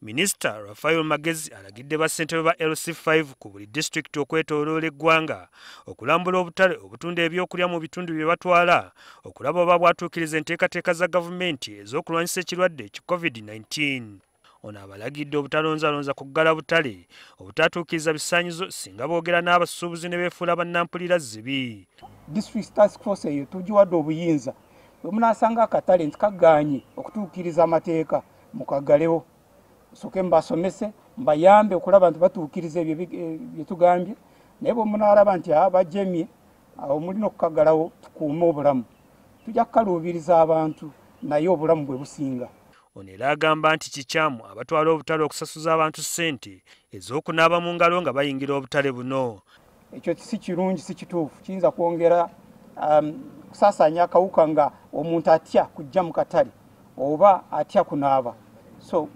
Minisita Raphael Magezi alagidde bassentebe ba LC5 ku buli disitulikiti okwetooloola eggwanga okulambula obutale obutunda ebyokulya mu bitundu bye batwala okulaba oba bwatuukiriza enteekateeka za gavumenti ez'okulwanyisa ekirwadde ki COVID-19. Ono abalagidde obutalonzalonza kuggala butale obutatuukiriza bisaanyizo singa boogera n'abasuubuzi ne beefuula bannampulira zibi. District Task Force eyo tugiwadde obuyinza, bwe munaasanga akatale nti kagaanye okutuukiriza amateeka mukaggalewo, soke mbasomese mbayambe okulaba nti batuukiriza ebyo bye tugambye, naye bwe munaalaba nti bajemye awo mulina okukaggalawo tukuume obulamu. Tujja kukaluubiriza abantu naye obulamu bwe businga. Ono era agamba nti kikyamu abatwala obutale okusasuza abantu ssente ez'okunaaba mu ngalo nga bayingira obutale buno. Ekyo si kirungi, si kituufu, kiyinza kwongera kusaasaanya akawuka nga omuntu atya kujja mu katale oba atya kunaaba. So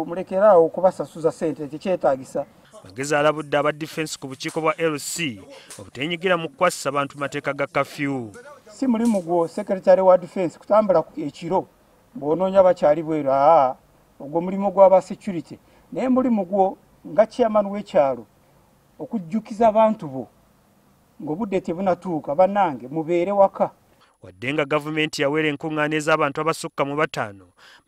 mulekeraawo okubasasuza ssente, tekyetaagisa. Magezi alabudde aba defense ku bukiiko bwa LC obuteenyigira mu kukwasisa abantu mateeka ga kafyu. Si mulimu gwo secretary wa defense kutambula ekiro bw'onoonya bakyali bweru, ogwo mulimu gw'aba security, naye mulimu gwo nga chairman w'ekyalo okujjukiza abantu bo ng'obudde tebunatuuka, bannange mubeere waka. Wadde nga gavumenti yaweera enkuŋŋaana ez'abantu abasukka mu 5,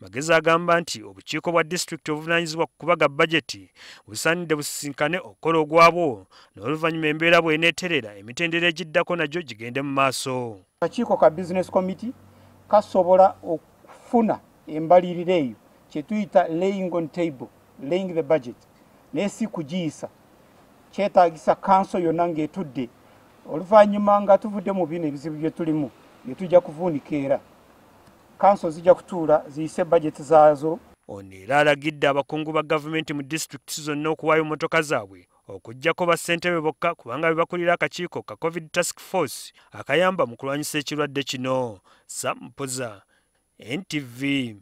Magezi agamba nti obukiiko bwa disitulikiti obuvunaanyizibwa ku kubaga bajeti busaanidde busisinkane okukola ogwabwo, n'oluvannyuma embeera bw'eneeterera emitendera egiddako nagyo gigende mu maaso. Akakiiko ka business committee kasobola okufuna embalirira eyo kye tuyita laying on table, laying the budget, naye si kugiyisa. Kyetaagisa kanso yonna ng'etudde oluvannyuma nga tuvudde mu bino ebizibu bye tulimu bye tujja kuvuunika, era kanso zijja kutuula ziyise bajeti zaazo. Ono era alagidde abakungu ba gavumenti mu disitulikiti zonna okuwaayo mmotoka zaabwe okuggyako bassentebe bokka kubanga be bakulira akakiiko ka COVID Task Force akayamba mu kulwanyisa ekirwadde kino. Sam Mpoza, NTV.